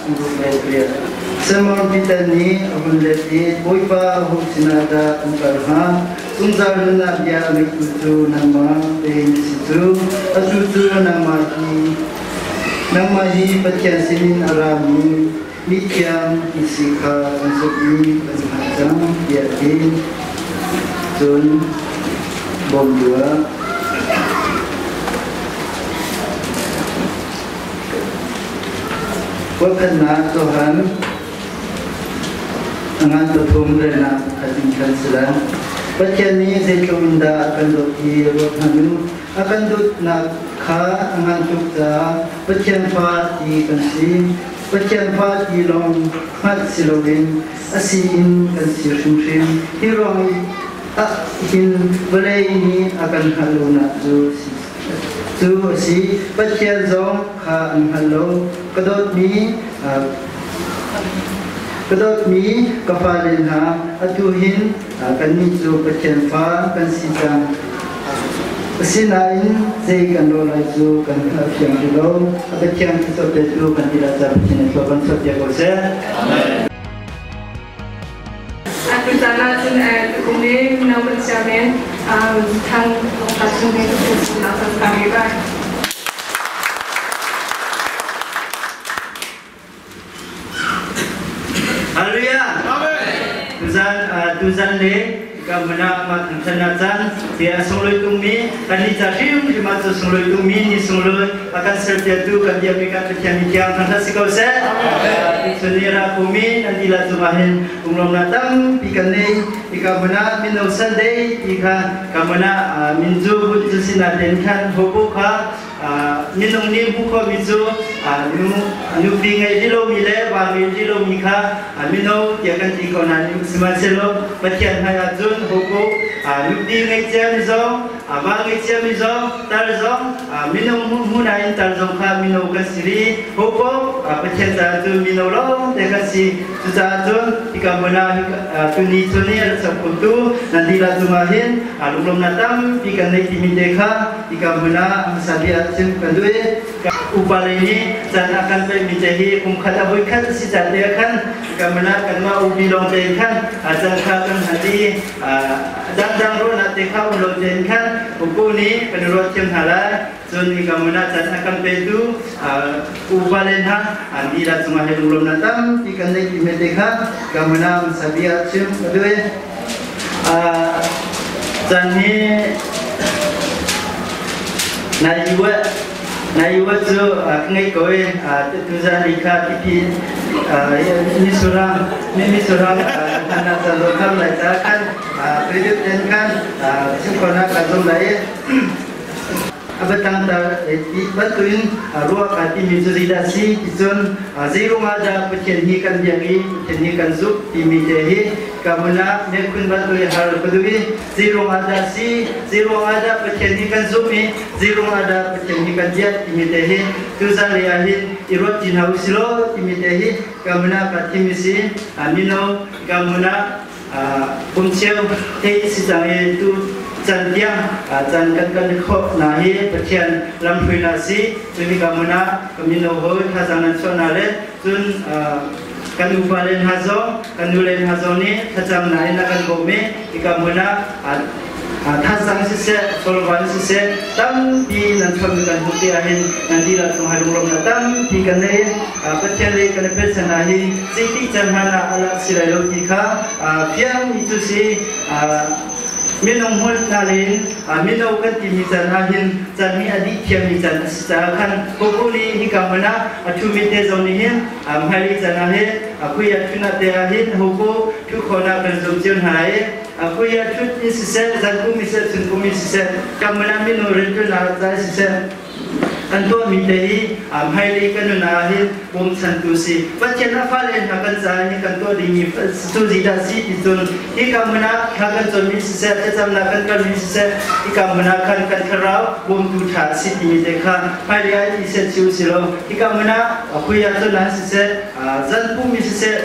68. Simon Peter nih a hun let i, Bawipa, aho sinah dah kan kal hnga? Zungzal nunnak bia a ngeitu cu nangmah tein na si cu. Atu cu nangmah hi Pathian sinin a rami mithiang na si kha kan zumh i kan hngalh cang, tiah a ti. Cun bawm tuah. Voikhatnak Johan a ngan pathum relnak pakhat in kan si lai. Pathian nih zeitluk in dah a kan dawt hi ruat hmanh u. A kan dawtnak kha a ngan tuk caah Pathian fa ti kan si. Pathian fa ti lawng hngalh si loin a si in kan si hrimhrim. Hi ruang ah hin vawlei nih a kan hngalh lonak cu si cu a si. Pathian zong kha an hngal lo. Ka dawtmi ka dawtmi ka fale hna, atu hin kannih cu Pathian fa kan si cang. Asinain zei kan rawh lai cu kan hngalh fiang rih lo. A Pathian thluachuah petu kan ti lai caah Pathian nih thlua kan chuahpiak ko seh. Amen. Atu caan ahcun tukum i mino kan sia men thang ka chung ding ka kan ka ngei bai. Hallelujah. Tuzan tuzan le ka muna ma thangthannak caan ti a sunglawi tungmi kan ni ca hrimhrim ah cu sunglawi tungmi ni sunglawi a kan serpiatu kan biakmi kan Pathian ni thiang thangthat si ko seh. Tuchun ni ra kumi nan dila cungah hin umlawmnak tampi kan nei. Ika muna mino Sunday ti kha ka muna minzu bun cu sinaten khan hopo kha minung nih hmuh khawhmi cu nupi ngei ti lomi le va ngei ti lomi kha mino tiah kan ti ko nain sihmanhsehlaw Pathian hmai ahcun hoko nupi ngei ciami zong va ngei ciami zong tar zong minung hmuh nain tar zong kha mino kan si rih hoko Pathian caah cun mino lawng te kan si. Cucaah cun hika hmun ah tuni chun i a rak tu nan dihlak cungah hin lunglawmhnak tampi kan nei timi te kha hika hmun ah hmasa bik ah chim kan duh i upa lei nih caan a kan pekmi te hi kum khat a voi khat a si caan te ah khan hika hmun ah kanmah upi lawng tein khan caan kha kan hman i dangdang ruahnak te kha um lo tein khan upu nih kan i ruat thiam hna lai. Cun hika hmun ah caan a kan petu upa le hna an dihlak cungah hi lunglawmhnak tampi kan neih ti te kha ka hmun ah sabia chim ka duh i caan hi nai iwat cu ka ngei ko i tuzan i kha tipi misurang misurang hana ca lo kham lai ca khan predet ten khan chim khawhnak ka zum lai i A biatang ti bantukin ruah kaa timi cu zeidah a si ti cun zeiruangah dah Pathian hi kan biak i Pathian hi kan zumh timi te hi ka hmun ah mirkhun bantuk i har ka duh i zeiruangah dah a si, zeiruangah dah Pathian hi kan zumh i zeiruangah dah Pathian hi kan biak timi te hi tuzan lei ah hin i ruat ti hna usih law timi te hi ka hmun ah kaa thim i si. Mino ka hmun ah Kum cheu thei si cang i tu can tiang can kan kan khawh na hi Pathian lamhruainak si. Cun hika hmun ah ka mino hawi thazaang nan chuah na le cun kan upa le hna zong kan nu le hna zong nih thlacam na in a kan bawm i hika hmun ah Thazaang siseh, chawlvan siseh, tampi nan chonmi kan hmuh ti ahhin nan dihlak cung hai lunglawmhnak tampi kan nei. Pathian lei kan i pechan ah hi zeiti can hmanh ah a lak si lai lo ti kha fiang mi cu si. Minung hmun hna in mino kan timi can ah hin can hi a dih thiammi can a si caah khan koko nih hika hmun ah a ṭhumi te zong nih hin hmailei can ah hin khui a ṭhun ah te ah hin hoko ṭhu khawhnak kan zum cio hna i Khui ah ṭhut in siseh, zan pum in siseh, chun pum in siseh, kam ah minu rianṭuannak ca siseh, kan tuahmi te hi hmailei kan nun ah hin bawmchantu si. Pathian a fale hna kan caah hin kan tuah dingmi cu zeidah si ti cun hika hmun ah thla kan cawnmi siseh, thlacamnak kan kalmi siseh, hika hmun ah khan kan thlarau bawmtu ṭha a si timi te kha hmailei ah i set cio si lo. Hika hmun ah khui ah cun siseh, zan pum in siseh,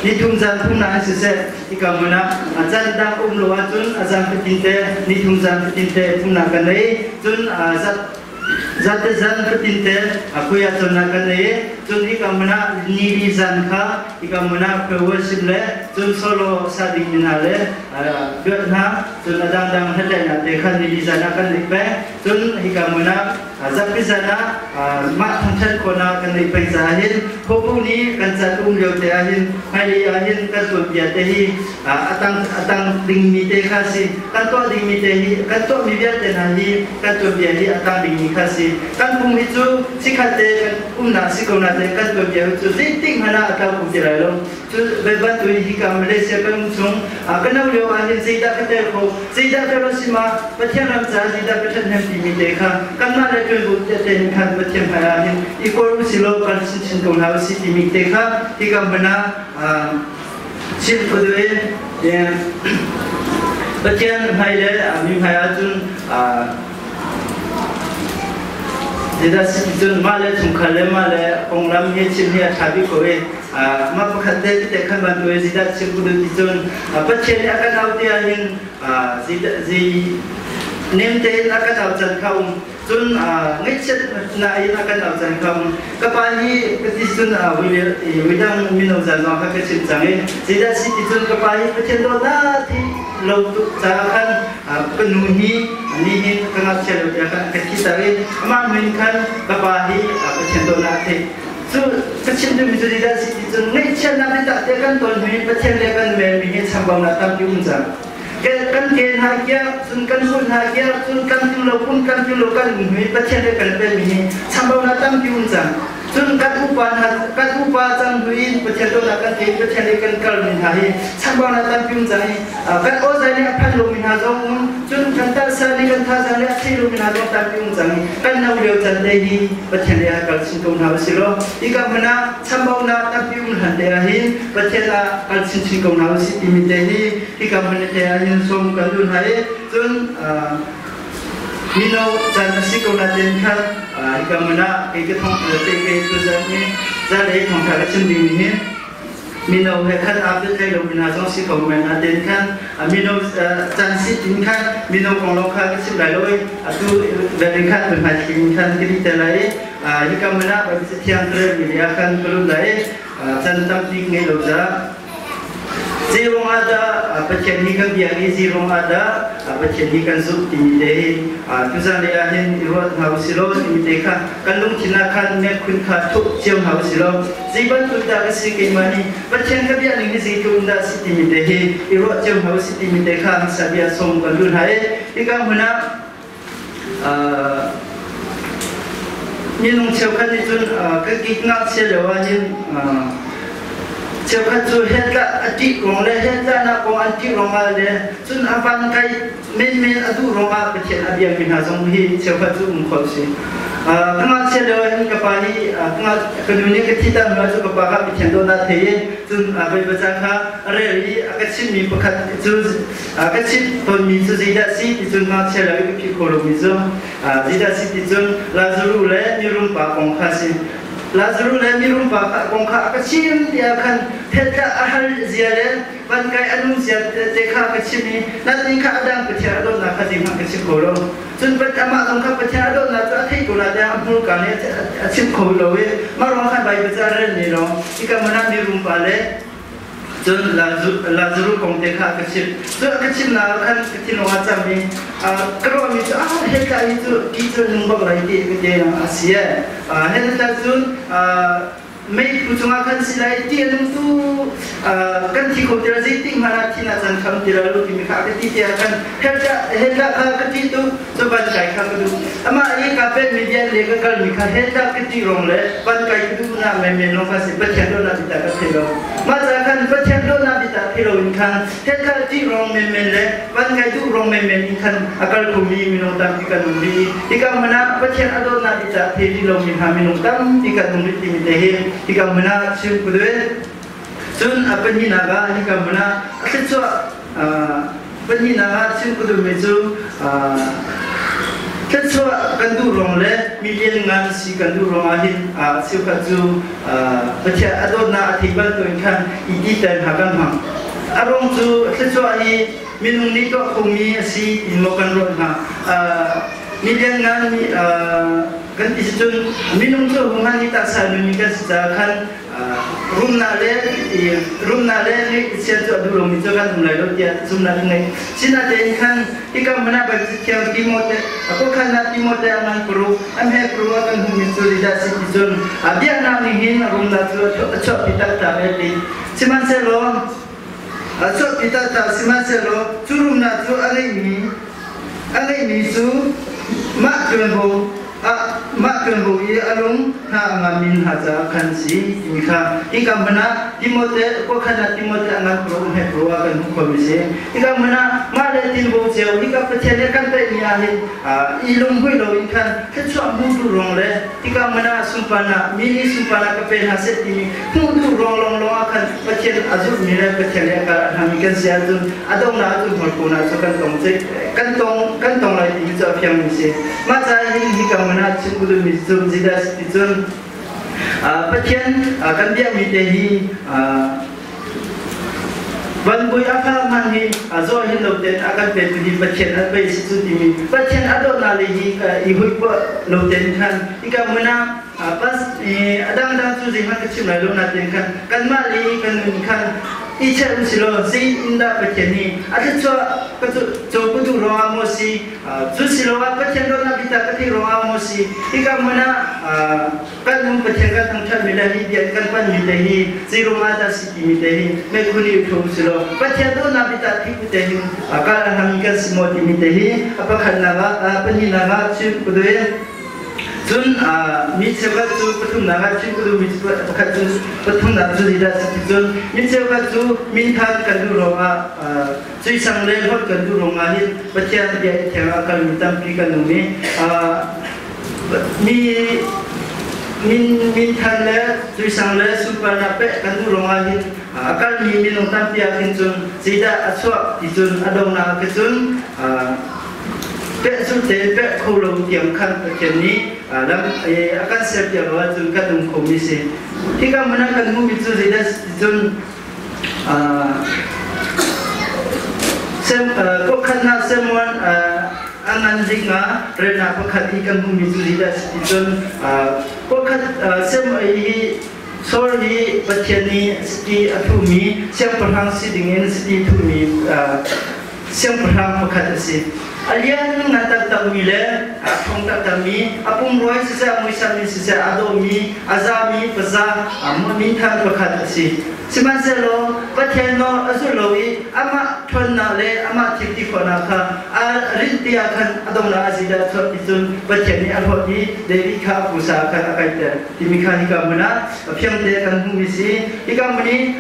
nithum zan thum na in siseh, Hika hmun ah a caan dang um lo ahcun a zan fatin te nithum zan fatin te pumnak kan nei. Cun zat Zate zan fatin te khuya cawnnak kan nei i cun hika hmun ah nili zan kha hika hmun ah worship le cun solo sa ding mi hna le duat hna cun a dangdang hlathlainak te kha nili zan ah kan nei peng. Cun hika hmun ah zapi zan ah mah thangṭhat khawhnak kan neih peng caah hin khuabu nih kan can um lio te ah hin hmailei ah hin kan tuanbia te hi a tang dingmi te kha si. Kan tuah dingmi te hi, kan tuahmi vialte hna hi kan tuanbia hi a tang dingmi kha si. Kan pum hi cu chikkhat te kan umnak si ko nain kan tuanbia hi cu zeitik hmanh ah a tlau kho ti lai lo. Cu bantuk in hika Malaysia kan um chung ka no lio ah hin zeidah ka tel kho, zeidah ka ro si ma, Pathian ram caah zeidah ka ṭhathnem timi te kha kanmah le ṭuanvo te hin khan Pathian hmai ah hin i kawl u si law kal chinchin ko hna u si timi te kha hika hmun ah chim ka duh i Pathian hmai le mi hmai ah cun zeidah si ti cun mah le chungkhar le mah le konglam hi chim hi a ṭha bik ko i mah pakhat te tete khan bantuk i zeidah chim ka duh ti cun Pathian nih a kan auh ti ahhin zei nem tein a kan auh can kha um cun ngaihchiatnak in a kan auh can kha um. Ka pa hi ka ti cun midang mino zan zong kha ka chim cang i zeidah si ti cun ka pa hi Pathian dawtnak thi lo tuk caah khan ka nu hi nihin ka ngakchia lo tiah khan ka thiter i amah min khan ka pa hi Pathian dawtnak a theih. Cu ka chim duhmi cu zeidah si ti cun ngaihchiatnak biatak te kan ton hnu i Pathian le kan melmi hi chambaunak tampi um cang. Kan ke hna kiak cun kan hul hna kiak cun kan tling lo kum kan tling lo kan um hnu i Pathian le kan pelmi hi chambaunak tampi um cang. Cun kan upa hna kan upa cang hnu in Pathian dawtnak kan thei, Pathian le kan kalmi hna hi chambaunak tampi um cang i kan awzai nih a phan lomi hna zong um, cun kan taksa nih kan thazaang nih a thei lomi hna zong tampi um cang i kan no lio can te hi Pathian lei ah kal chin ko hna usih law hika hmun ah chambaunak tampi um hlan te ah hin Pathian ah kal chinchin ko hna usih timi te hi hika hmun te ah hin sawm kan duh hna i cun mino can a si ko na ten khan hika hmun ah kei ka thong te kei tu zan hi zan ei thongtha ka chim ding hi mino he khan aa pehtlaih lomi hna zong si ko men. Natein khan mino can si tin khan mino kong lawng kha ka chim lai lo i atu veling khan tu hmai thling khan ka dih te lai i hika hmun ah Baibal Thiang ka relmi lei ah khan ka lut lai i can tampi ngei lo caah Zeiruang ah dah Pathian hi kan biak i zeiruang ah dah Pathian hi kan zumh timi te hi tuzan lei ah hin i ruat hna usih law timi te kha kan lungthin ah khan mekhun kha thuk cio hna usih law zei bantuk dah ka si, keimah nih Pathian ka biak ning hi zeitluk in dah si timi te hi i ruah cio hna usih timi te kha hmasa bia sawm kan duh hna i hika hmun ah minung cheukhat nih cun ka kik ngakchia lio ah hin cheukhat cu hetlah a ṭih kong le hetlahnak kong an ṭih ruangah le cun a van kai menmen a duh ruangah Pathian a biami hna zong hi cheukhat cu um kho si. Ka ngakchia lio ah hin ka pa nih ka nu nih ka thi ta hnu ah cu ka pa kha Pathian dawtnak thei i cun Baibal ca kha a rel i a ka chimhmi pakhat cu ka chimh tawnmi cu zeidah si ti cun ngakchia lio i ka philh kho lomi cu zeidah si ti cun Lazaruh le mirum pa kong kha si. Lazaruh le mirum pa kong kha a ka chim tiah khan phetlah a hal zia le van kai a nung zia te kha ka chim i natin kha a dang Pathian a dawtnak kha zeihmanh ka chim kho lo. Cun amah zong kha Pathian a dawtnak cu a theih ko na tiah a hmurka nih a chim kho lo i mah ruang khan Baibal ca rel ni lo hika hmun ah mirum pa le cun Lazaruh kong te kha ka chimh. Cun a ka chimhnak ah khan ka thinlung ah cam i ka ruahmi cu ah hetla hi cu ti cu nung bak lai ti ka te a si e. Hetla cun meiphu cungah khan si lai ti a nung tu kan thi kho tira zeitik hmanh ah thi na can kham tira lo timi kha ka ti tiah khan hetla kha ka ti tu cu van kai kha ka duh. Amah i ka pen mi bian le ka kal mi kha hetla ka ti rong le van kai ka duh na men men long kha si Pathian do na bita ka thei lo. Mah ca khan Pathian do na bita thei lo in khan hetla ti rong men men le van kai duh rong men men in khan a kal khomi minung tampi kan um rih. Hika hmun ah Pathian a dawtnak bita thei rih lomi hna minung tampi kan um rih timi te hi hika hmun ah chim ku duh. Cun a pahnihnak ah hika hmun ah a thluachuah pahnihnak ah chim ku duhmi cu thluachuah kan duh ruang le mi lianngan si kan duh ruangah hin cheukhat cu Pathian a dawtnak a thei bantukin khan i titer hna kan hmang. A ruang cu thluachuah hi minung nih tuah khomi a si in maw kan ruah hna. Mi lianngan mi kan ti si cun minung cu hunghan hi taksa nunmi kan si caah khan rumnak le rumnak le ngeihchiat cu a duh lomi cu kan um lai lo tiah zumhnak kan ngei. Sinain khan hika hmun ah Baibal Thiang Timote khuakhan ah Timote a ngan paruk an he paruk ah kan hmuhmi cu zeidah a si ti cun biaknak nih hin rumnak cu a chuahpi taktak e ti. Sihmanhsehlaw a chuahpi taktak sihmanhsehlaw cu rumnak cu a ngeihmi a ngeihmi cu mah ṭuanvo mah ṭuanvo i a lung hna a ngammi hna caah khan si timi kha hika hmun ah Timote khuakhan ah Timote a ngan pro he pro ah kan hmuh khomi si. Hika hmun ah mah le tinvo cio hika Pathian nih kan peihmi ah hin i lunghmuih loin khan thluachuah hmu duh ruang le hika hmun ah sunparnak mi nih sunparnak ka pe hna seh timi hmuh duh ruang lawnglawng ah khan Pathian a zulhmi le Pathian nih a kal a hnami kan si ahcun a donghnak ahcun hmualkawnak cu kan tong kan tong kan tong lai timi cu a fiangmi si. Mah caah hin hika hmun ah chim ka duhmi cu Judas ti cun Pathian kan biakmi te hi Vanpui a fak hmanh hi zaw hin lo ten a kan petu hi Pathian an pei si cu timi Pathian a dawtnak le hi i hui lo ten khan hika hmun ah pas a dangdang cu zeihmanh ka chim lai lo nain khan kanmah le kan nun khan i check u si law zei in dah Pathian nih a thluachuah ka cu ka duh ruangah maw si cu si lo ah Pathian dawtnak bitak ka theih ruangah maw si hika hmun ah kan um Pathian kan thangṭhatmi le hi bia kan panmi te hi zei ruangah dah si timi te hi mekhun i thu si law Pathian dawtnak bitak thik te hin kal a hngami kan si maw timi te hi a pakhatnak ah pahnihnak ah chim ka duh. Cun mi cheukhat cu pathumnak ah chim ka duhmi pakhat cu pathumnak cu zeidah a si ti cun mi cheukhat cu minthang kan duh ruangah cuisang le hlawt kan duh ruangah hin Pathian bia i thiang ah kalmi tampi kan um i mi min minthan le cuisang le sunparnak pek kan duh ruangah hin a kalmi minung tampi ah khin cun zeidah a chuak ti cun a donghnak ah cun pehzulh te peh kho lo tiang khan Pathian nih lam a kan serpiak lo ahcun kan um khomi si. Hika hmun ah kan hmuhmi cu zeidah ti cun khuakhannak Samuel a ngan dingah relnak pakhat i kan hmuhmi cu zeidah si ti cun khuakhat Samuel hi Saul hi Pathian nih siti a thuhmi siangpahrang si dingin siti thuhmi siangpahrang pakhat a si. A lian ngan taktakmi le a ṭhawng taktakmi, a pumrua in siseh, a muisam in siseh, a dawhmi, a zami, paza, minthang pakhat a si. Sihmanhsehlaw Pathian nawl a zul lo i amah ṭhawnnak le amah thilti khawhnak kha a rinh ti ah khan a donghnak a zidah chuah ti cun Pathian nih a hlawt i David kha a pusa ah khan a kaiter timi kha hika hmun ah fiangte kan hmuhmi si. Hika hmun i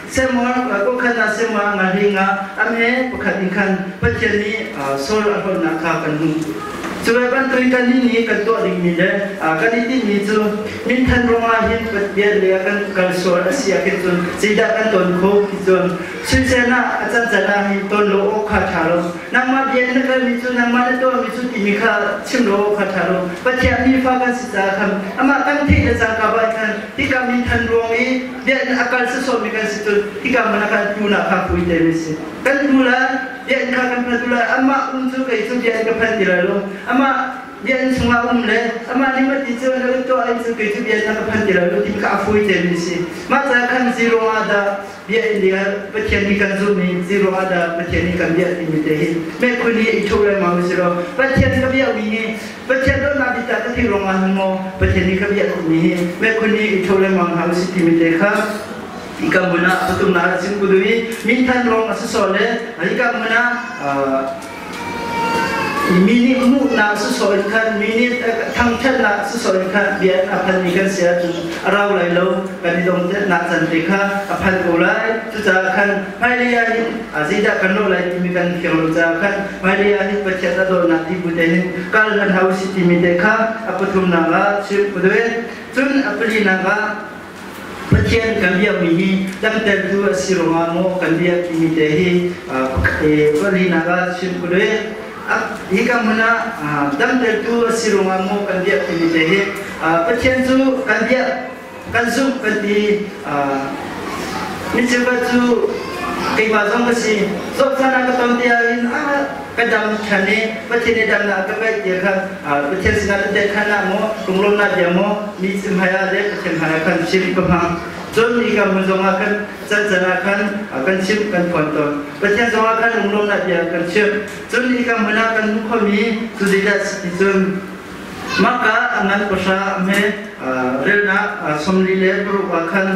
Samuel kawkhan ah Samuel ngalhing ah a me pakhat in khan Pathian nih Saul a hlawtnak kha kan hmuh. Cu ve bantukin kannih nih kan tuah dingmi le kan i tinhmi cu minthan ruangah hin Pathian lei ah kan kal sual a si ah khin cun zeidah kan ton kho ti cun suisel ah a cancan ah hin ton lo awk kha ṭha lo. Nangmah bia na kalmi cu nangmah na tuahmi cu timi kha chim lo awk kha ṭha lo. Pathian mi fa kan si caah khan amah kan theih le cangka bah khan hika minthan ruang i bia in a kal sawsawhmi kan si cun hika hmun ah kan tu nak kha pui te mi si. Kan tu la bia in kha kan phan tu lai amah um cu kei cu bia in ka phan ti lai lo. Amah bia in chungah um le amah nih ma ti cu na tuah in cu kei cu bia in ka phan ti lai lo ti kha a fui te mi si. Mah ca khan zero ah dah bia in dia Pathian nih kan zumh i zero ah dah Pathian nih kan bia timi te hi me khun hi i thuh lengmang si lo. Pathian ka bia mi hi Pathian dawtnak bita ka thei ruangah hin maw Pathian nih ka bia timi hi me khun hi i thuh lengmang hna usih timi te kha hika hmun ah patumnak a chim ku duh i minthan rong a si sawh le hika hmun ah mi nih hmuhnak sawsawh in khan mi nih thangṭhatnak sawsawh in khan bia a phanmi kan si ahcun a rau lai lo kan i dongtetnak can te kha a phan ko lai. Cucaah khan hmailei ah hin zeidah kan lawh lai timi kan fiang lo caah khan hmailei ah hin Pathian a dawtnak ti bu te hin kal han hau si timi te kha a pathumnak ah chim ka duh. Cun a palinak ah Pathian kan biakmi hi lamtertu a si ruangah maw kan biak timi te hi palinak ah chim ka duh. Hika hmun ah damtertu a si ruangah maw kan biak timi te hi Pathian cu kan biak kan zumh kan ti. Mi cheukhat cu Keimah zong ka si. Zawtfahnak ka ton tiah in ka dam ṭhan i Pathian nih damnak a ka pek ti kha Pathian sinah ka khan ah maw lunglawmhnak bia maw mi hmai ah le Pathian hmai ah khan chim ka hmang. Cun hi ka hmun zongah khan can can ah khan kan chimh kan phuan tawn. Pathian zongah khan lunglawmhnak bia kan chimh. Cun hi ka hmun ah kan hmuh khomi cu zeidah si ti cun Maka a ngan pahra a hme relnak 46 ah khan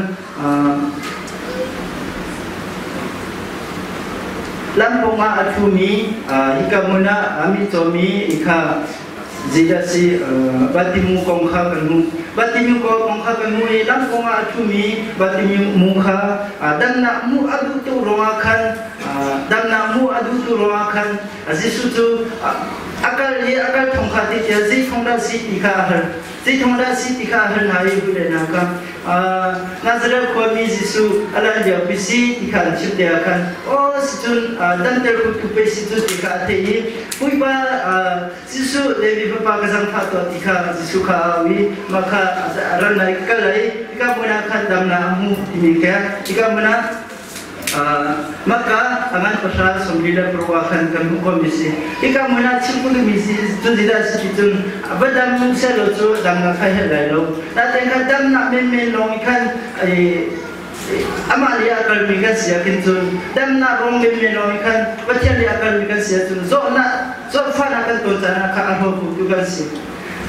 lam ah a ṭhumi hika hmun ah mi cawmi kha zeidah si Batimu kong kha kan hmuh. Batimu kong kha kan hmuh i lam ah a ṭhumi Batimu kha damnak hmuh a duh tuk ruangah khan damnak hmuh a duh tuk ruangah khan Jesuh cu a kal i a kal thong kha ti tiah zei thong dah si ti kha a hal. Zei thong dah si ti kha a hal hna i hu le hna kha Nazareth khuami Jesuh a lan lio pi si ti kha an chim te ah khan aw si cun damter kut tu pei si cu ti kha a theih i Puipa Jesuh Levi fapa ka zangfah tuah ti kha Jesuh kha a au i mah kha a ran lai kal lai hika hmun ah khan damnak a hmu timi kha hika hmun ah Maka angan pasal 96 khan kan hmuh khomi si. Hika hmun ah chim duhmi si cun zeidah si ti cun va dam selaw cu damnak kha hel lai lo. Natein kha damnak menmen lawng i khan amah le a kalmi kan si ahkhin cun damnak rong menmen lawng i khan Pathian le a kalmi kan si ahcun zawhnak zawhfahnak kan ton caan ah kha a hlawtu tu kan si.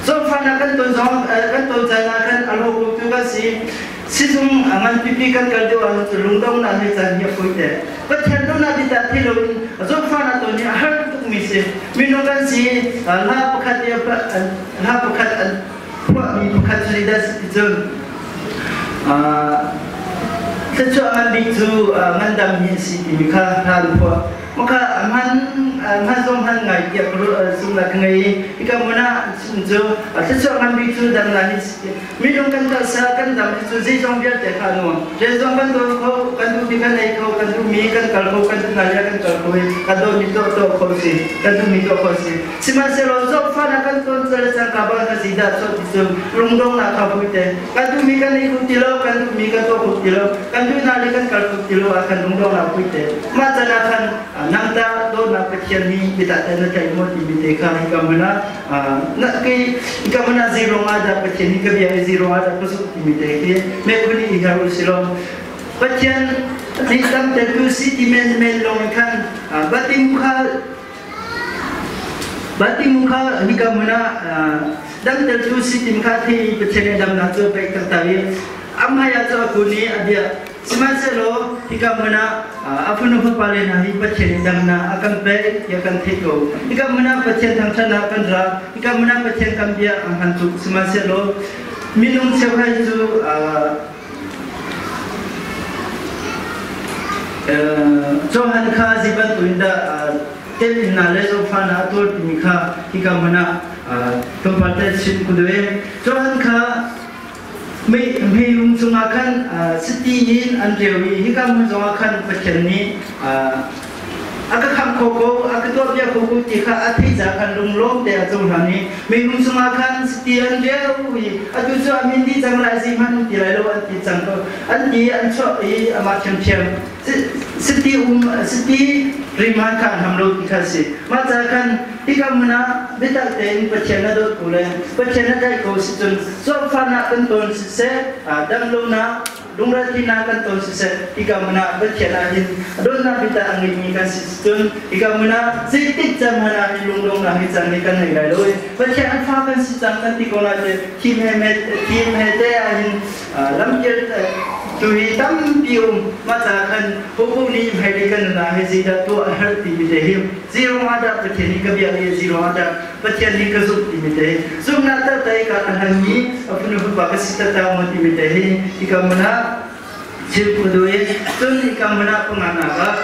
Zawhfahnak kan ton zong kan ton caan ah khan a hlawtu tu kan si. Sizung a ngan pipi kan kal deuh ahcun cu lungdongnak he caan hi a fawi te. Pathian duhnak ti dah ti loin zawtfahnak tawn hi a har tukmi si. Minung kan si hla pakhat i hla pakhat an phuahmi pakhat cu zeidah si ti cun thluachuah ngan bik cu ngandam hi a si timi kha hla an phuah. Maka hman hman zong hman ngai tiah zumhnak ka ngei i hika hmun ah cu thluachuah ngan bik cu damnak hi Minung kan taksa kan dam hi cu zeizong vialte kha a nuam. Zeizong kan tuan kho, kan duhmi kan ei kho, kan duhmi kan kal kho, kan duhnak le kan kal kho i kan dawtmi tuah tuah kho si, kan duhmi tuah kho si. Sihmanhsehlaw zawtfahnak kan tuan cal le cangka bang kan si dah chuah ti cu lungdongnak kha pui te. Kan duhmi kan ei kho ti lo, kan duhmi kan tuah kho ti lo, kan duhnak le kan kal kho ti lo ah kan lungdongnak pui te. Mah can ah khan nang ta dawtnak Pathian nih biatak te na tlaih maw timi te kha hika hmun ah na kei ka mana zero nga dah Pathian hi ka bia i zero nga dah ka zumh timi te khi me phun i har u si lo Pathian nih tam te tu si ti men men long khan batim kha batim kha hika muna dam tel tu si tim kha thi Pathian nih dam na chu pe tak ta i am haya chu akuni abia Sihmanhsehlaw hika hmun ah a fanu fapale hna hi Pathian in damnak a kan pek tiah kan theih ko. Hika hmun ah Pathian thangṭhatnak kan ra. Hika hmun ah Pathian kan bia a hman tuk. Sihmanhsehlaw minung cheukhat cu Johan kha zei bantukin dah temhinnak le zohfahnak a tuar timi kha hika hmun ah tlawmpal te chim ku duh i Johan kha Meilung cungah khan chiti in an reu i hika hmun zongah khan Pathian nih a ka khamh kho ko, a ka tuahpiak kho ko ti kha a theih caah khan lunglawm te a cohlan i meilung cungah khan chiti an reu i atu cu a min dih cang lai zeihmanh an ti lai lo an ti cang ko. An ti an chuah i amah ṭhiamṭhiam Siti um siti rimhan kha an ham lo ti kha a si. Mah caah khan hika hmun ah biatak tein Pathian na dawt ko le Pathian na tlaih ko si cun zawtfahnak kan ton siseh, damlonak, lungretheihnak kan ton siseh, hika hmun ah Pathian ah hin dawtnak biatak a ngeimi kan si cun hika hmun ah zeitik caan hmanh ah hi lungdongnak hi caan nih kan ngei lai lo i Pathian an fa kan si cang kan ti ko lai te thim he thim he te ah hin lamkil tu hi tampi um mah ca khan popo nih hmailei kan nun ah hi zeidah tuah a herh timi te hi zero ah dah Pathian nih ka biak i zero ah dah Pathian nih ka zumh timi te hi zumhnak taktak ka ka hlanmi a phun fapa ka si taktak maw timi te hi hika hmun ah chim ku du i cun hika hmun ah panganak ah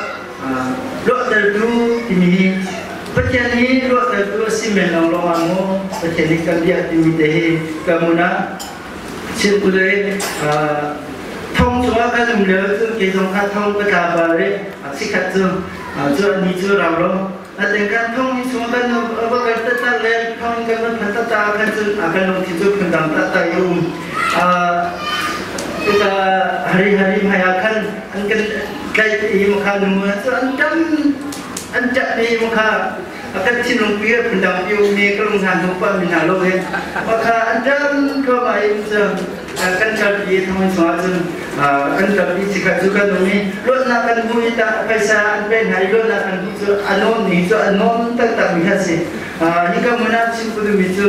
ruahtertu timi hi Pathian hi ruahtertu a si men long long ah maw Pathian nih kan biak timi te hi ka hmun ah Chimkulei thong cungah kan um lio cun kei zong kha thong ka tla bal i chikkhat cu cu ni cu rau lo. Natin kan thong ni chung kan va kal taktak le thong kan van phan taktak ah khan cun kan lungthin cu phundang taktak i um. Cuka hari hari hmai ah khan an kan Tlaih i makha nu cu an ṭam an ṭap i makha a kan thinlung pi phundang pi mi ka lung hna hnu pa mi hna lo he makha an ṭam thluahmah in cu kan kalpi thong chungah cun kan kalpi chikhat cu kan um i luatnak kan hmu i tah phaisa an pe hna i luatnak kan hmu cu a nuam ni cu a nuam taktak mi kha si. Hika hmun ah chim ka duhmi cu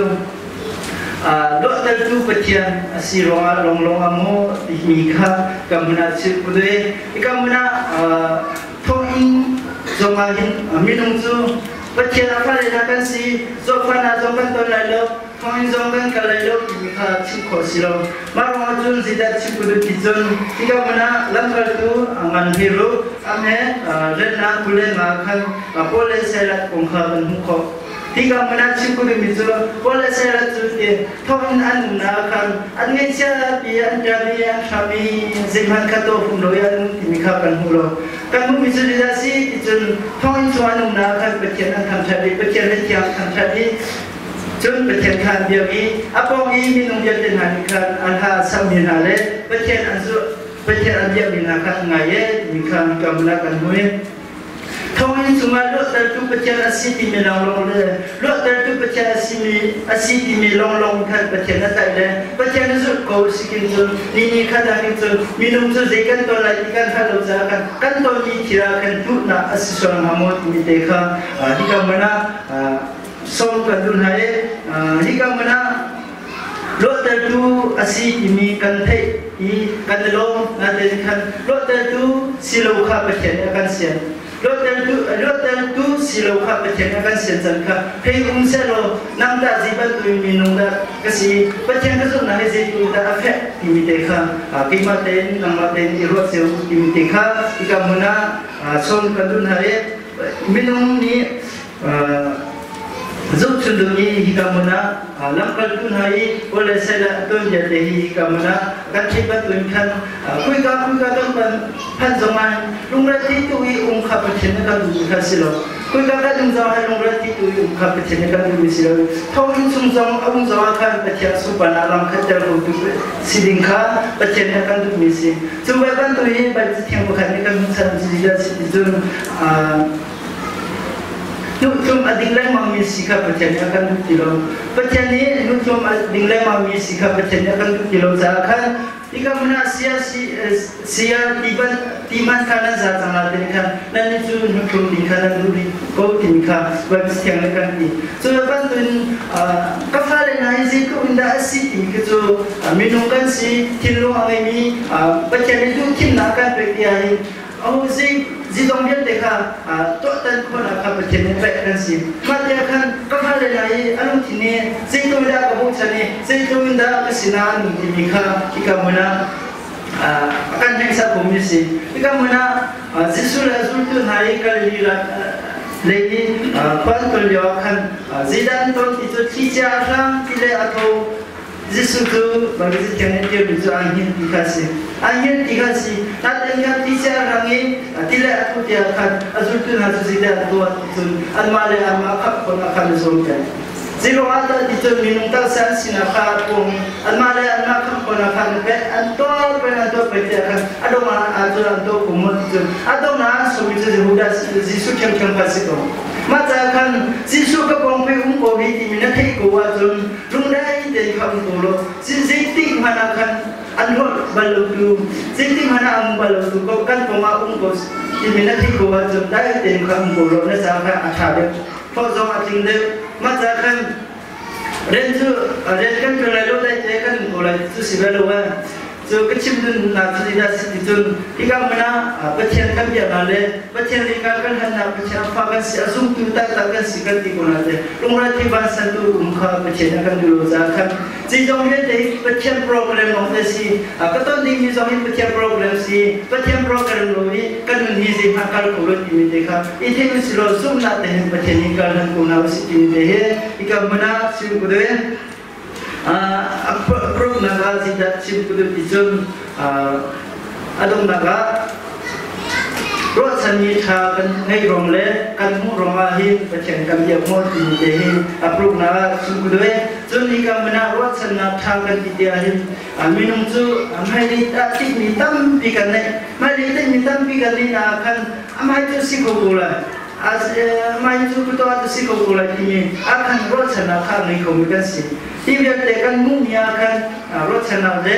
luattertu Pathian a si ruangah lawnglawng a maw timi kha ka hmun ah chim ka duh i hika hmun ah thonginn zongah hin minung cu Pathian a fale hna kan si, zawtfahnak zong kan ton lai lo, thonginn zong kan kal lai lo timi kha chim khawh a si lo. Mah ruangah cun zeidah chim ka duh ti cun hika hmun ah lamkaltu ngan hiru ame rennak 25 khan Paul le Silas kong kha kan hmuh khawh. Hika hmun ah chim ka duhmi cu Paul le Silas cu ti thonginn an umnak khan an ngaihchia pi an ṭam i an hram i zeihmanh kha tuah hum lo i an um timi kha kan hmu lo. Kan hmuhmi cu zeidah a si ti cun thonginn chung an umnak khan Pathian an thangṭhat i Pathian le thiang an thangṭhat i cun Pathian kha an biak i a pawng i minung vialte hna nih khan an hla an sammi hna le Pathian an zulh Pathian an biakmi hna kha an ngai e timi kha hika hmun ah kan hmu i thonginn chungah luattertu Pathian a si timi lawnglawng le luattertu Pathian a simi a si timi lawnglawng khan Pathian a tlaih le Pathian a zulh ko sikin cun ni ni khat ah hin cun minung cu zei kan ton lai ti kan hngalh lo caah khan kan tonmi thil ah khan duhnak a si sual hnga maw timi te kha hika hmun ah sawm kan duh hna i hika hmun ah luattertu a si timi kan theih i kan i lawm. Nain khan luattertu si lo kha Pathian nih a kan sian. Luattertu luattertu si lo kha Pathian nih a kan sian cang kha hei um sehlaw nang tah zei bantukin minung dah ka si, Pathian ka zumhnak hi zeitluk dah a fek timi te kha keimah tein nangmah tein i ruat cio timi te kha hika hmun ah sawm kan duh hna i minung nih Zohchun ding i hika hmun ah lamkaltu hna i Paul le Silas tuanbia te hi hika hmun ah kan theih bantukin khan kuika kuika kan pan phan zongah lungrethi tu i um kha Pathian nih kan duhmi kha si lo. Kuika kan um zongah lungrethi tu i um kha Pathian nih kan duhmi si lo. Thonginn chung zong a um zongah khan Pathian sunparnak lam khatter khotu si ding kha Pathian nih kan duhmi si. Cu ve bantuk hi Baibal Cathiang pakhat nih kan hun chan si ti cun Hnuhtlum a ding lengmangmi si kha Pathian nih a kan duh ti lo. Pathian nih hnuhtlum a ding lengmangmi si kha Pathian nih a kan duh ti lo caah khan hika hmun ah sia sia ti ban ti hmanh kha nan za cang la ti khan nan nih cu hnuhtlum ding kha nan duh rih ko timi kha Bible thiang nih kan ti. Cu bantuin ka fale hna hi zeitluk in dah a si timi khi cu minung kan si, thinlung a ngeimi Pathian nih duhthimnak a kan pek ti ahhin Aho zei zidong vialte kha tuahtan khawhnak kha Pathian nih pek kan si. Mah tiah khan ka fale hna i a lungthin nih zeitluk dah ka bochan i zeitluk in dah ka sinah an um timi kha hika hmun ah a kan hneksak khomi a si. Hika hmun ah Jesuh le a zultu hna i Galilee ram lei i khua an ton lio ah khan zeidah an ton ti cu thlichia a hrang ti le a tho. Jesuh cu Baibal thiang in ṭialmi cu aa hngilh ti kha a si. Aa hngilh ti kha a si. Nain khan thlichia a rang i ti le a thuh tiah khan a zultu hna cu zeidah an tuah ti cun anmah le anmah khamh khawhnak khan an zuam peng. Zeiruangah dah ti cun minung taksa an sinak kha a pung i anmah le anmah khamh khawhnak kha an pek an tuah peng an tuah peng tiah khan a dongh ah cun an tuah ko maw ti cun a donghnak an sawmmi cu Jehudah Jesuh ṭhiamṭhiam kha a si ko. Mah caah khan Jesuh ka pawngpi um ko hi timi na theih ko ahcun lungdai tein kha um ko law zeitik hmanh ah khan an holh bal lo tu zeitik hmanh ah an bal lo tu ko kan kong ah um ko timi na theih ko ahcun dai tein kha um ko law na ca kha a ṭha deuh hlawh zong a tling deuh mah ca khan rian cu rian kan ṭuan lai lo dai te kan um ko lai cu si ve lo eh. Cu ka chim dun na cu dah si ti cun hika hmun ah Pathian kan biaknak le Pathian lei ka kan hannak Pathian fa kan si a zumtu taktak kan si kan ti ko na te lungral thi van san tu um kha Pathian a kan duh lo caah khan ci zong vialte hi Pathian program lawng te si ka ton ding mi zong hi Pathian program si Pathian program lo hi kan nun hi zei hmanh kal ko lo timi te kha i thei u si law zumhnak te hin Pathian hi kal han ko na u si timi te hi hika hmun ah sim ku de. A pruknak ah zeidah chim ka duh ti cun a donghnak ah ruahchanmi ṭha kan ngeih ruang le kan hmuh ruangah hin Pathian kan biak maw timi te hi a pruknak ah chim ka duh. Cun hika hmun ah ruahchannak ṭha kan ti ti ahhin minung cu hmailei ah tinhmi tampi kan neih. Hmailei tinhmi tampi kan neih ah khan amah cu si kho ko lai. Amah cu kutuah cu si kho ko lai timi ah khan ruahchannak kha a ngei khomi kan si. Hi vialte kan hmuhmi ah khan ruahchannak le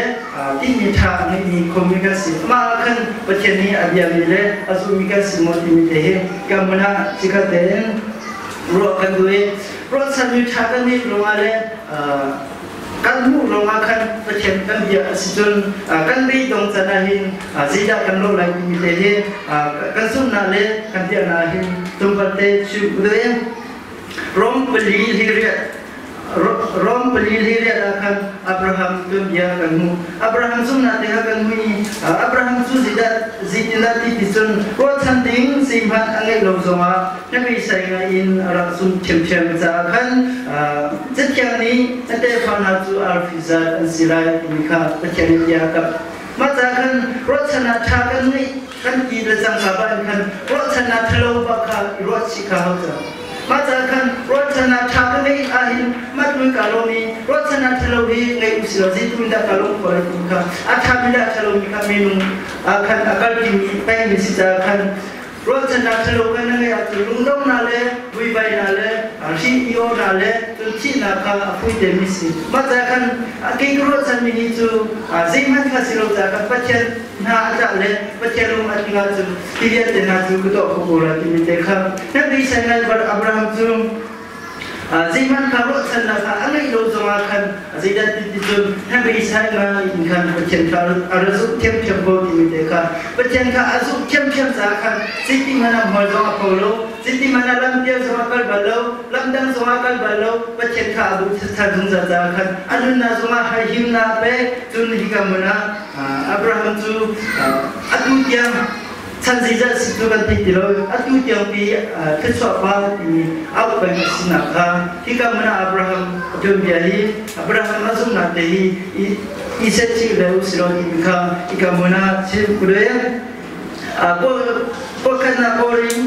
tinhmi ṭha a ngeimi khomi kan si. Amah ah khan Pathian nih a biami le a zummi kan si maw timi te hi kan hmun ah cikhat tein ruah kan duh i ruahchanmi ṭha kan ngeih ruangah le kan hmuh ruangah khan Pathian kan bia a si cun kan beidong can ah hin zeidah kan lawh lai timi te hi kan zumhnak le kan biaknak ah hin tlawmpal te chim u Rom pali hi riat Rom pali li riat ah khan Abraham tuanbia kan hmuh. Abraham zumhnak te kha kan hmuh i Abraham cu zeidah zeitindah ti ti cun ruahchan ding zeihmanh a ngeih lo zongah hnabei ngai in a rak zumh ṭhiamṭhiam caah khan Cathiang nih a tefa hna cu arfi zat an si lai timi kha Pathian nih bia a kamh. Mah caah khan ruahchannak ṭha kan ngeih kan ti le cangka bak in khan ruahchannak ṭhalo bak kha i ruahchih kha hau cang. Mah caah khan ruahchannak ṭha ka ngeih ahhin mah tu in kaa lawm i ruahchannak ṭhalo hi ngei u sih law zeitu in dah kaa lawm khawh lai ti kha a ṭhami le a ṭhalomi kha minung ah khan a kalpimi pengmi si caah khan ruahchannak ṭhalo kan na ngeih ahcun lungdonghnak le vuivainak le hri i awnak le cun thihnak kha a fuitemi si. Mah caah khan kei ka ruahchanmi ni cu zeihmanh kha si lo caah kan Pathian hna a tlak le Pathian rum a tling ahcun hi vialte hna cu ka tuah kho ko lai timi te kha nan beisei ngai Abraham cu zeihmanh kha ruahchannak kha a ngeih lo zongah khan zeidah ti ti cun na beisai ngai in khan Pathian kha a ra zumh thiamthiam ko timi te kha Pathian kha a zumh thiamthiam caah khan zeiti hmanh ah hmual zong a pho lo zeiti hmanh ah lampial zong a kal bal lo lamdang zong a kal bal lo Pathian kha a bu than zungzal caah khan a nunnak zongah haihimnak a pek. Cun hika hmun ah Abraham cu atu tiang chan zeizat si cu kan thei ti lo, atu tiang pi thluachuah pa timi auh peng a sinak kha hika hmun ah Abraham a tuanbia hi, Abraham a zumhnak te hi i set chih le u si lo timi kha hika hmun ah chim ku deng. Pakhatnak Korin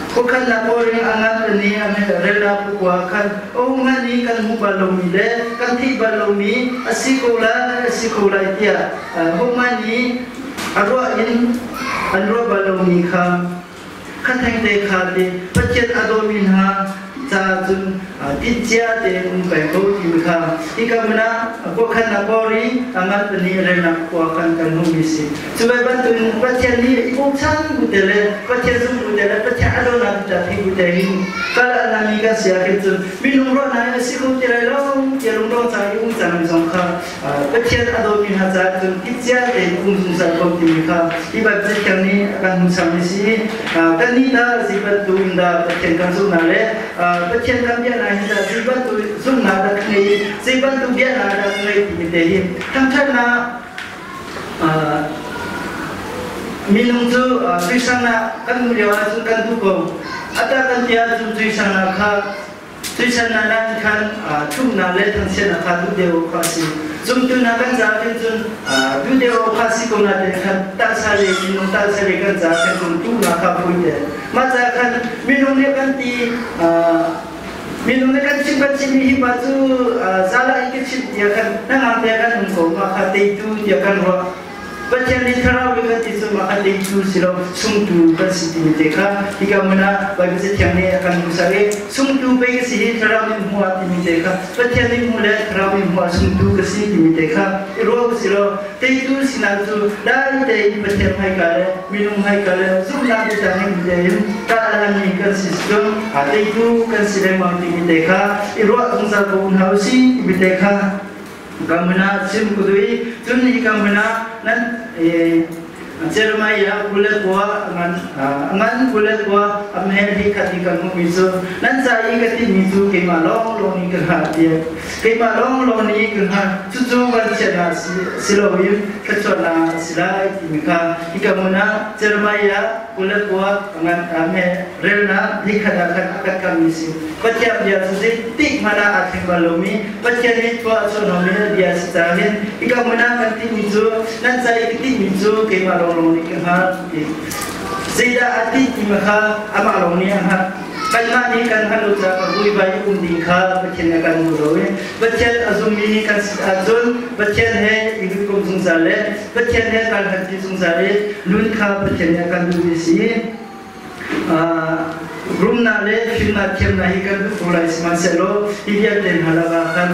Khuakhannak kawlring a ngan ni a rela pukua khan ohman i kan hmuh bal lomi le kan theih bal lomi a si ko lai, a si ko lai tiah hohman i a ruah in an ruah bal lomi kha kha thengte kha ti Pathian a dawmi hna caah cun tinhcia tein um peng ko timi kha hika hmun ah khuakhannak kawr i a ngan pahnih relnak khua kan kan hmuhmi si. Cu ve bantukin Pathian nih i bochan bu te le Pathian zumh bu te le Pathian a dawtnak ta thi bu te hin kal a nami kan si ahhin cun minung ruahnak in a si kho ti lai lo tiah lungdong cang i um cangmi zong kha Pathian a dawtmi hna caah cun kitcia tein um zungzal ko timi kha hi Bible thiang nih a kan hmuhsakmi si. Kannih dah zei bantuk in dah Pathian kan zumhnak le Pathian kan biaknak hin dah zei bantuk zumhnak dah kan ngei i zei bantuk biaknak dah kan ngei timi te hi thangṭhatnak. Minung cu tuisang ah kan hmuh lio ahcun kan duh ko. Ata kan ti ahcun tuisang ah kha tuisan ah nan khan ṭhumnak le thangchiatnak kha duh deuh kha a si. Zumtu hna kan caah khin cun duh deuh kha si ko nain khan taksa le minung taksa le kan caah khin cun duhnak kha phui te. Mah caah khan minung nih kan ti. Minung nih kan chim kan chim hi pa cu zala i ka chim tiah kan hnangam te kan um ko, mah kha teitu tiah kan ruah. Pathian nih thlarau in kan ti cu mah kha teitu si lo, sungtu kan si timi te kha hika hmun ah Baibal Cathiang nih a kan hmuhsak i sungtu pei ka si hi thlarau nih hmuh ah timi te kha Pathian nih hmuh le thlarau nih hmuh ah sungtu ka si timi te kha i ruah u si law teitu sinak cu dai tein Pathian hmaika le minung hmaika le zumhnak biatang in tein ṭah kan si cun teitu kan si lengmang timi te kha i ruah zungzal ko hna u sih timi te kha ka hmun ah chim ku duh i cun hi ka hmun ah nan Jeremiah 29 ngan 29 amhel hi khat i kan hmuhmi cu nan ca i ka timi cu keimah lawnglawng nih ka hngalh tiah keimah lawnglawng nih ka hngalh, cucu vanchiatnak si loin thluachuahnak a si lai timi kha hika hmun ah Jeremiah 29 ngan he relnak nikhat ah khan a kan kammi si. Pathian bia cu zeitik hmanh ah aa thleng bal lomi Pathian nih tuah a chuahhnawhmi bia a si caah hin hika hmun ah kan timi cu nan ca i ka timi cu keimah lawnglawng nih ka hngalh ti. Zeidah a ti timi kha amah lawng nih a hngalh. Kanmah nih kan hngalh lo caah ka vuivai um ding kha Pathian a kan hmu lo i Pathian a zummi kan si ahcun Pathian he i hawikom zungzal le Pathian he kan hlatpi zungzal i nun kha Pathian nih a kan duhmi a si. Rumnak le fimnak thiamnak hi kan duh ko lai, sihmanhsehlaw hi vialte hna lakah khan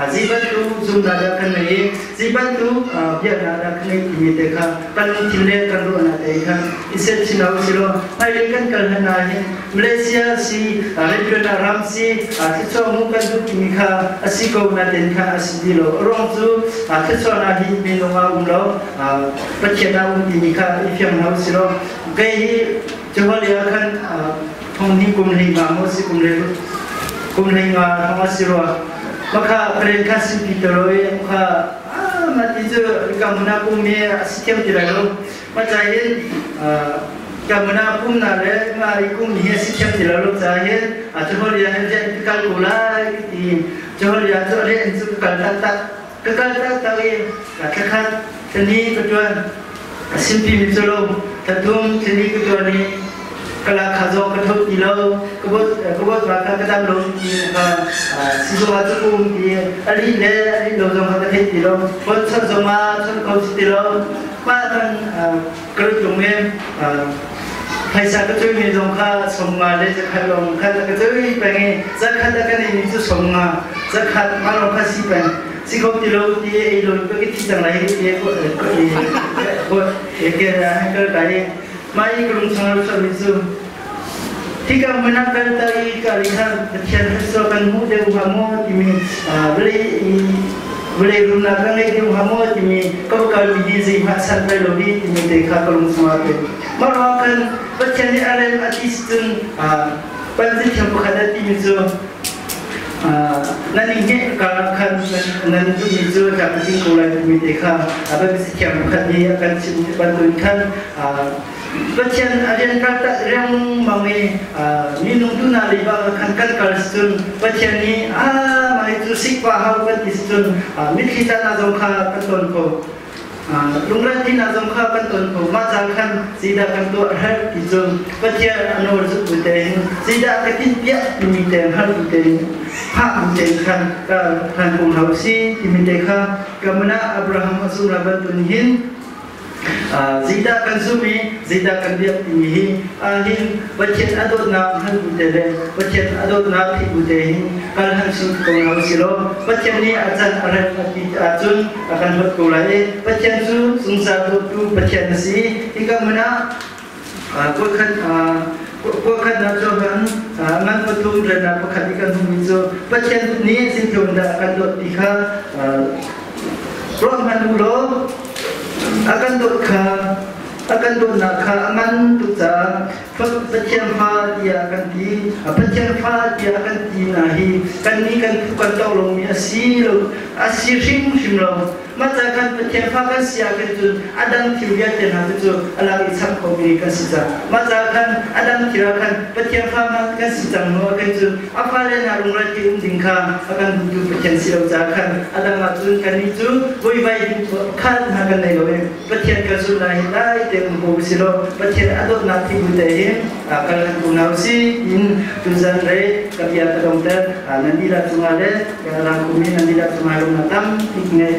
zei bantuk zumnak dah kan ngei i zei bantuk biaknak dah kan ngei timi te kha kan lungthin le kan ruahnak te khan i set chin hau si law hmailei kan kal hlan ah hin Malaysia si rianṭuannak ram si thluachuah hmuh kan duh timi kha a si ko nain kha a si ti lo. A ruang cu thluachuahnak hi minung ah um lo, Pathian ah um timi kha i fiang hau si law kei hi Johor ah khan thong hnih kum hlei nga maw si, kum hlei nga thong a si rua. Makha karen kha simpi te roi kha ma ti cu kamuna pum mi a si thiam ti lai lo. Ma ca hin kamuna pum na le ma i kum hi a si thiam ti lo lo ca hin Johor ah hin jen kal ko lai ti Johor ah cu le cu kal tak tak ka kal tak tak i thakhat thani ka tuan simpi mi cu lo thathum thani ka tuan i kala kha zong ka tho ti lo, ka bot ma kha ka dam lo ti kha sizung ah cu um ti ali le ali lo zong kha ka thei ti lo, phone chon zong ah chon kho si ti lo. Ma kan ka lut lung e phaisa ka cui mi zong kha 50 le 100 long kha ka cui peng i 100 a kan ei mi cu 50 100 ma long kha si peng si kho ti lo ti ei lo ka ki thi cang lai ti ko ko e ke ra kal kai mai ka lung chung lo mi cu hika hmun ah kal ta i ka li kha Pathian so kan hmuh deuh hnga maw timi vawlei vawlei rumnak ka ngei deuh hnga maw timi ka kal mi hi zeihmah san lai lo hi timi te kha ka lung chung ah pe mah ruang khan Pathian nih a rem a ti cun pan thiam pakhat a timi cu nan i hngeh ka khan nan duhmi cu tlak ding ko lai timi te kha biasi thiam pakhat nih a kan chim bantuin khan Pathian a rian kal tak riangmang i minung duhnak lei bang khan kan kal cun Pathian nih a mah cu sikpa hau kan ti cun mitthli tla zong kha kan ton ko, lungretheihnak zong kha kan ton ko. Mah caan khan zeidah kan tuah herh ti cu Pathian a nawl zuk bu tein zeidah ka tinhpiah timi te hngalh bu tein hngah bu tein khan ka hlan ko hna usih timi te kha ka Abraham a zumh bantukin hin zeidah kan zumh i zeidah kan biak timi hi hin Pathian a dawtnak hngal bu te le Pathian a dawtnak theih bu te hin kal han sung ko hna usih law Pathian nih a can a rem a ti ahcun a kan dawt ko lai i Pathian cu zungzal dawtu Pathian a si. Hika hmun ah kuakhat na cu han ngan pathum rena pakhat i kan hmuhmi cu Pathian nih zeitluk dah a kan dawt ti kha ruah hmanh u law a kan dawt kha a kan dawtnak kha a ngan tuk caah Pathian fa tiah kan ti. Pathian fa tiah kan ti na hi kannih kan phu kan to lomi a si lo, a si hrimhrim lo. Mah ca kan Pathian fa kan si ah khin cun a dang thil vialte hna cu a lak i chap khomi kan si cang. Mah ca khan a dang thil ah khan Pathian fa kan si cang hnu ah khin cun a fale hna lungral ti um ding kha a kan duhtu Pathian si lo caah khan a dang ah cun kannih cu vuivai ding khat hna kan nei lo i Pathian kan zumh lai hi dai te um ko si law Pathian a dawtnak thi bu te hin kal han ko hna usih in tuzan re ka bia ka dongter. Nan dihlak cungah le rangkumi nan dihlak cungah lung na tam tik ngai.